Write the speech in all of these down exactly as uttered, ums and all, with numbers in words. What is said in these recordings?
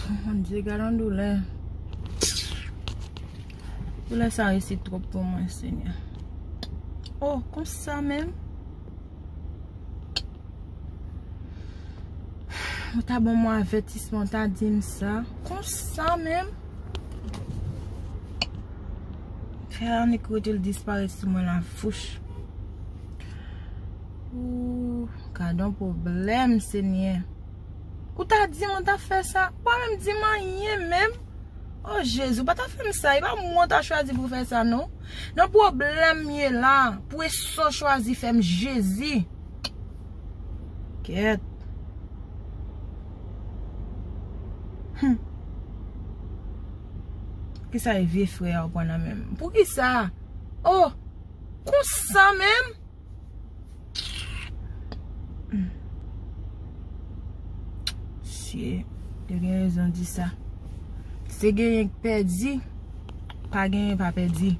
Bondye, gad yon doulè. Doulè sa resi twòp pou mwen, Senyè. Oh, konsa menm? Ou ta ban mwen avètisman, ou ta di m sa. Konsa menm? Fè annik rete l disparèt sou mwen la, fouch. Ooh, gad yon pwoblèm, Senyè. Ou ta di m ou ta fè sa. Ou pa menm di m anyen menm. Oh, Jezi, ou pa ta fè m sa. E pa mwen ou ta chwazi pou fè sa, non. Nan pwoblèm m ye la, pou e sa w chwazi fè m, Jezi. Kèt. Hmm. Poukisa e vye frè a ou pran nan men m? Poukisa? Oh, konsa menm? Hmm. Sye, yo gen rezon di sa. Se genyen k pèdi, pa genyen pa pèdi.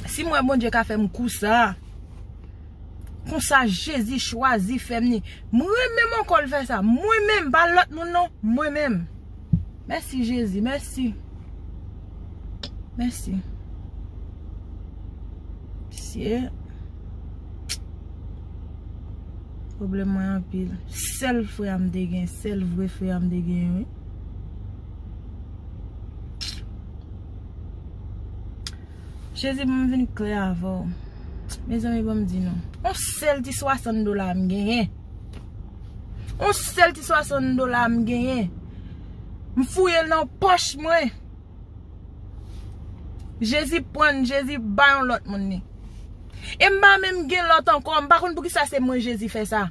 Si m wè Bondye ka fè m kou sa, konsa Jezi chwazi fè m ni. Mwen menm ankò l fè sa. Mwen menm, pa lòt moun non. Mwen menm. Mèsi Jezi, mèsi. Mèsi. Mesye. Pwoblèm mwen anpil. Sèl frè a m te gen, sèl vre frè a m te gen, wi. Jezi, ban m vin klè avè w. Mezanmi, ban m di nou. On sèl ti swasann dola m genyen. On sèl ti swasann dola m genyen. M fouye l nan pòch mwen. Jezi pran, Jezi bay yon lòt moun li. E m pa menm gen lòt ankò. M pa konn poukisa se mwen Jezi fè sa.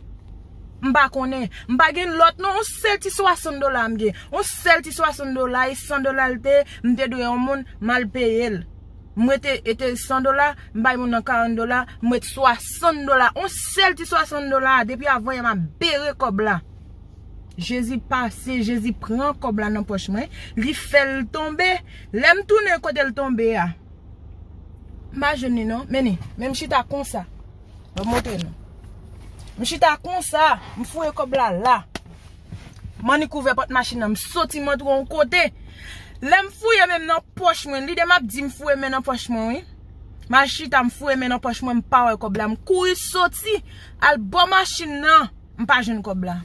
M pa konnen. M pa gen lòt non. On sèl ti swasann dola m gen. On sèl ti swasann dola, e san dola l te, m te dwe yon moun, m al peye l. M rete, e te san dola, m bay moun nan karant dola, m ret swasann dola. On sèl ti swasann dola, depi avan yè m ap bere kòb la. Jezi pase, Jezi pran kòb la nan pòch mwen, li fè l tonbe. Lè m tounen kote l tonbe a, m pa jwenn li non. Men li, men m chita konsa. Ban m montre nou. M chita konsa, m fouye kòb la la. M annik ouvè pòt machin nan, m soti, m antre yon kote. Lè m fouye men m nan pòch mwen, lide m ap di m fouye men nan pòch mwen, wi. M al chita, m fouye men nan pòch mwen, m pa wè kòb la. M kouri soti, al bò machin nan, m pa jwenn kòb la.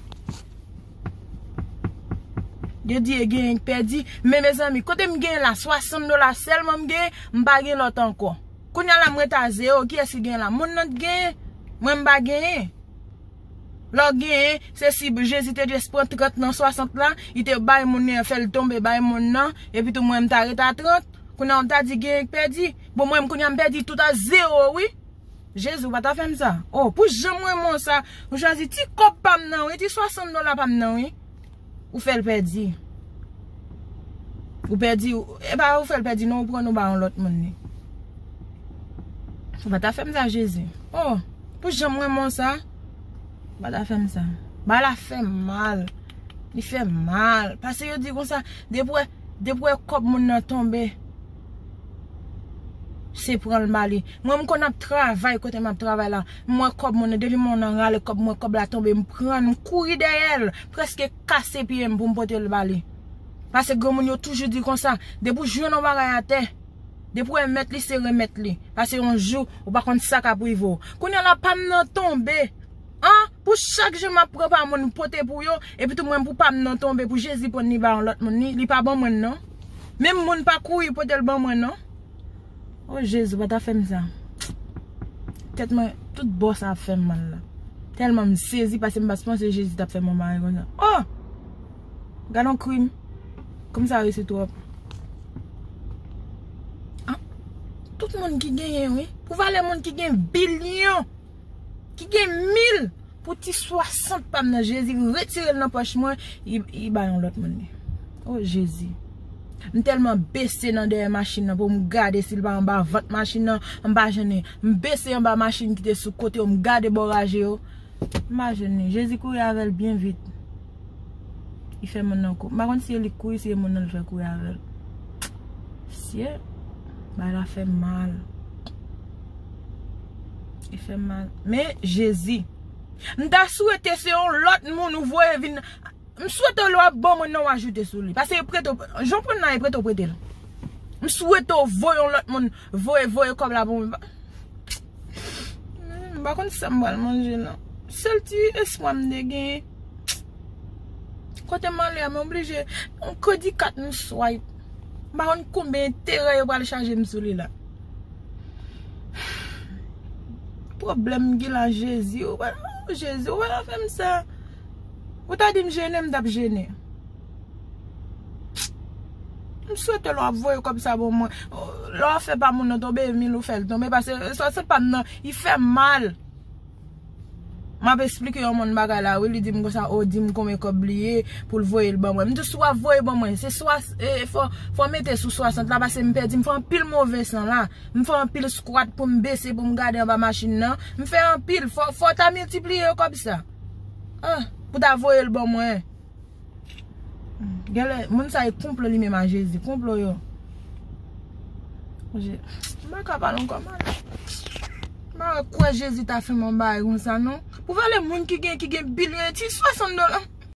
Yo di e genyen k pèdi. Men mezanmi, kote m genyen la? Swasann dola sèlman m genyen, m pa gen lòt ankò. Kounye a la m ret a zewo, kiyès ki genyen la? Moun nan t genyen, mwen m pa genyen. Lè w genyen, se si Jezi te jis pran trant nan swasant la, li te bay moun nan, fè l tonbe bay moun nan, epi tou mwen m ta ret a trant. Kounye a w ta di genyen k pèdi. Bon, mwen m kounye a m pèdi tout a zewo, wi. Jezi, ou pa ta fè m sa. Oh, pou jan m renmen w sa, ou chwazi ti kòb pa m nan, wi, ti swasann dola pa m nan, wi. Ou fè l pèdi. Ou pèdi, ou- e pa ou fè l pèdi, non, ou pran nou ba yon lòt moun li. Ou pa ta fè m sa, Jezi. Oh, pou jan m renmen w sa, ou pa ta fè m sa. Ba la fè m mal. Li fè m mal. Paske yo di konsa, depi w wè, depi w wè kòb moun nan tonbe, se pran l ba li. Mwen, m konn ap travay kote m ap travay la. M wè kòb moun nan, depi moun nan rale kòb, m wè kòb la tonbe, m pran l, m kouri dèyè l, prèske kase pye m pou m pote l ba li. Paske granmoun yo toujou di konsa, depi w jwenn yon bagay atè, depi w remèt li, se remèt li. Paske yon jou, ou pa konn sa k ap rive w. Kounye a la, pa m nan tonbe. An, pou chak jou m ap pran pa moun pote pou yo, epi tou mwen pou pa m nan tonbe, pou Jezi pran li ba yon lòt moun, li, li pa ban mwen non. Menm moun pa kouri pote l ban mwen non. Oh Jezi, pa ta fè m sa. Tèt mwen, tout bò sa ap fè m mal la. Tèlman m sezi, paske m pa t panse Jezi t ap fè m yon bagay konsa. Oh! Gad yon krim. Krim sa resi twòp. Ah, tout moun ki genyen, wi. Pou valè moun ki gen bilyon, ki gen mil, pou ti swasant pa m nan, Jezi retire l nan pòch mwen, li, li ba yon lòt moun li. Oh Jezi. M tèlman bese nan dèyè machin nan pou m gade si l pa anba vant machin nan, m pa jwenn li. M bese anba machin ki te sou kote yo, m gade bò raje yo. M pa jwenn li. Jezi kouri avè l byen vit. Li fè moun nan kou. M pa konn si e li k kouri, si e moun nan l fè kouri avè l. Sye, bagay la fè m mal. Li fè m mal. Men, Jezi. M ta swete se yon lòt moun ou voye vin. M swete w lè w ap ban mwen nan w ajoute sou li. Paske yo prete w, jan w pran nan yo prete w prete l. M swete w voye yon lòt moun, voye, voye kòb la pou mwen. M pa konn sa m pral manje non. Sèl ti espwa m te genyen. Kote m ale a, m oblije yon kredi kat m swipe. M pa konn konbyen enterè yo pral chaje m sou li la. Pwoblèm m gen la, Jezi. Ou pa, oh, Jezi, ou pa fè m sa. Ou ta di m jene, m t ap jene. M swete lè w ap voye kòb sa bon mwen. Lè w ap fè pa moun nan tonbe, mil ou fè l tonbe. Paske swasant pa m nan, li fè m mal. M ap esplike yon moun bagay la, wi, li di m konsa, o, di m konbyen kòb li ye pou l voye l ban mwen. M di, si w ap voye ban mwen, se swa, e, fò, fò mete sou swasant la, paske m pèdi, m fè anpil move san la. M fè anpil skwat pou m bese, pou m gade anba machin nan. M fè anpil, fò, fò w ta miltipliye yo kòb sa. Ah, pou ta voye l ban mwen. Genlè, moun sa yo konplo li menm a Jezi. Konplo yo. Je-, m pa ka pale ankò, malad. M pa kwè Jezi ta fè m yon bagay konsa, non. Pou valè moun ki gen, ki gen bilyon, ti swasant dola.